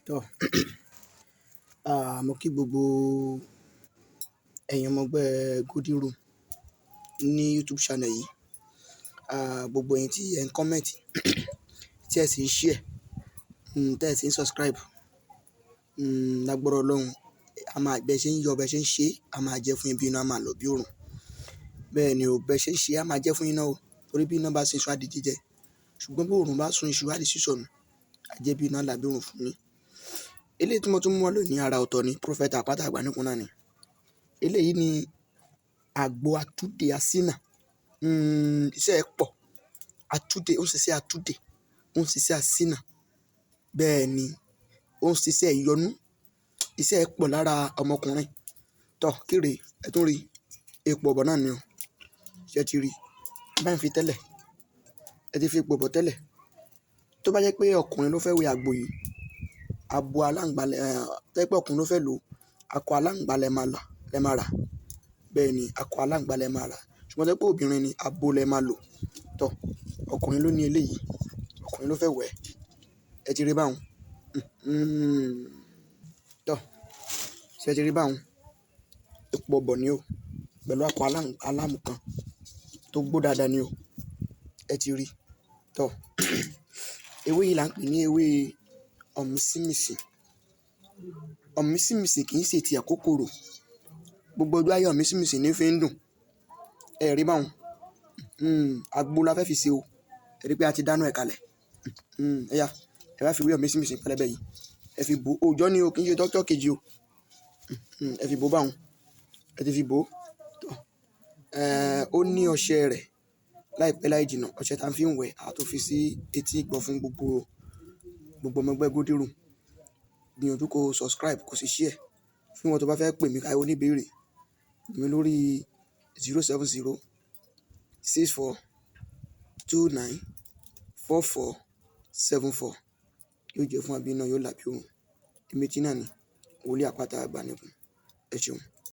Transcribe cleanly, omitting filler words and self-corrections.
Tọ́, mo kí gbogbo ẹ̀yin ọmọ ẹgbẹ́ Golden Room ní YouTube channel yìí. Gbogbo ẹ̀yin tí ẹ̀ ń comment, tí ẹ sì ń share, tí ẹ sì ń subscribe. Lágbára Ọlọ́run, a máa bẹ ṣe ń yọ, bẹ ṣe ń ṣe, a máa jẹ́ fún yín bí iná, a máa lọ bí òrùn. Bẹ́ẹ̀ ni o, bẹ ṣe ń ṣe, a máa jẹ́ fún yín náà o. Torí bí iná bá sun iṣu á di jíjẹ. Ṣùgbọ́n bí òrùn bá sun iṣu á di sísọnù. A jẹ́ bí iná là bí òrùn fún yín. Eléyìí tí mo tún mú wá lónìí àrà ọ̀tọ̀ ni, Prophet Àpáta Àgbàníkun náà ni. Eléyìí ni àgbo atúndé asínà. Iṣẹ́ ẹ pọ̀. Atúndé, ó ń ṣiṣẹ́ atúndé, ó ń ṣiṣẹ́ asínà. Bẹ́ẹ̀ ni, ó ń ṣiṣẹ́ ìyọnú. Iṣẹ́ ẹ pọ̀ lára ọmọkùnrin. Tọ́, kíre, ẹ tún rí. Epo ọ̀bọ̀ náà ni o. Ṣé ẹ ti rí? Bá ń fi tẹ́lẹ̀. Ẹ ti fi epo ọ̀bọ̀ tẹ́lẹ̀. Tó bá jẹ́ pé ọkùnrin ló fẹ́ wẹ àgbo yìí, abo aláǹgbá lẹ, tó jẹ́ pé ọkùnrin ló fẹ́ lò, akọ aláǹgbá lẹ máa lọ, lẹ máa rà. Bẹ́ẹ̀ ni, akọ aláǹgbá lẹ máa rà. Ṣùgbọ́n tó jẹ́ pé obìnrin ni, abo lẹ máa lò. Tọ́, ọkùnrin ló ní eléyìí. Ọkùnrin ló fẹ́ wẹ̀. Ẹ ti rí báun. Tọ́, ṣé ẹ ti rí báun? Epo ọ̀bọ̀ ni o. Pẹ̀lú akọ alámù kan tó gbó dáadáa ni o. Ẹ ti rí. Tọ́, ewé yìí là ń pè ní ewé ọ̀mísínminsìn. Ọ̀mísínminsìn kì í ṣe ti àkókòrò. Gbogbo ọjọ́ ayé ọ̀mísínminsìn ní fi ń dùn. Ẹ rí báun. Àgbo la fẹ́ fi ṣe o. Ẹ rí pé a ti dáná ẹ̀ kalẹ̀. Ẹ yá, ẹ bá fi ewé ọ̀mísínminsìn pẹlẹbẹ yìí. Ẹ fi bò ó. Òòjọ́ ni o, kì í ṣe tọ́jọ́ kejì o. Ẹ fi bò báun. Ẹ ti fi bò ó. Tọ́, ó ní ọṣẹ rẹ̀ láìpẹ́ láì jìnnà. Ọṣẹ tá ń fi ń wẹ̀, a tó fi sí etí ìgbọ́ fún gbogbo, gbogbo ọmọ ẹgbẹ́ Golden Room. Gbìyànjú kó subscribe, kó sì share. Fún ìwọ tó bá fẹ́ pè mí káyọ̀ oníbéèrè, pè mí lórí 070 64 29 44 74. Yóò jẹ́ fún abí iná, yóò là bí òrùn. Èmi tí náà ni, Wòlíì Àpáta Àgbàníkun. Ẹ ṣeun.